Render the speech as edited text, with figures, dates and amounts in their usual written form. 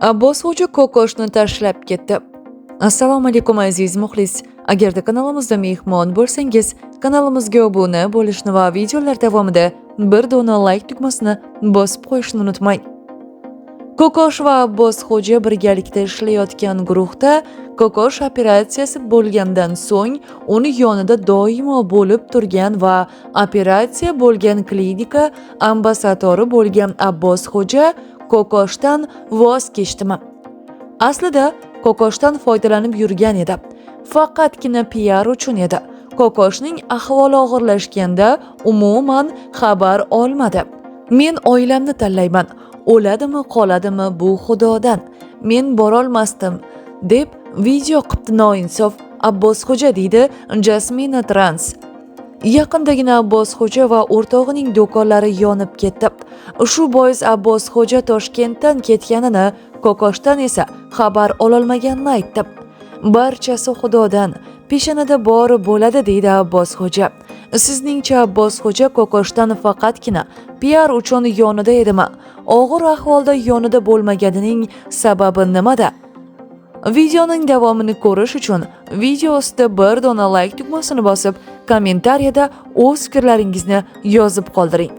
Abbosxo'ja Kokoshni tashlab ketdi. Assalomu alaykum, aziz muxlis. Agarda kanalimizda mehmon bo'lsangiz, kanalimizga obuna bo'lishni va videolar davomida bir dona like tugmasini bosib qo'yishni unutmang. Kokosh va Abbosxo'ja birgalikda ishlayotgan guruhda Kokosh operatsiyasi bo'lgandan so'ng uni yonida doimo bo'lib turgan va operatsiya bo'lgan klinika ambasadori bo'lgan Abbosxo'ja Kokoshdan voz kechdimi? Aslida Kokoshdan foydalanib yurgan edi. Faqatgina PR uchun edi. Kokoshning ahvoli og'irlashganda umuman xabar olmadi. Men oilamni tanlayman. O'ladimi, qoladimi, bu Xudodan. Men borolmasdim, deb video qilibdi noinsof Abbosxo'ja, deydi Jasmina Trans. Yaqindagina Abbosxo'ja va o'rtog'ining do'konlari yonib ketdi. Shu bois Abbosxo'ja Toshkentdan ketganini, Kokoshdan esa xabar ololmaganini aytdi. Barchasi Xudodan, peshonada bori bo'ladi, deydi Abbosxo'ja. Sizningcha, Abbosxo'ja Kokoshdan faqatgina PR uchun yonida edimi? Og'ir ahvolda yonida bo'lmaganining sababi nimada? Videoning davomini ko'rish uchun video ostida bir dona like tugmasini bosib, kommentariyada o'z fikrlaringizni yozib qoldiring.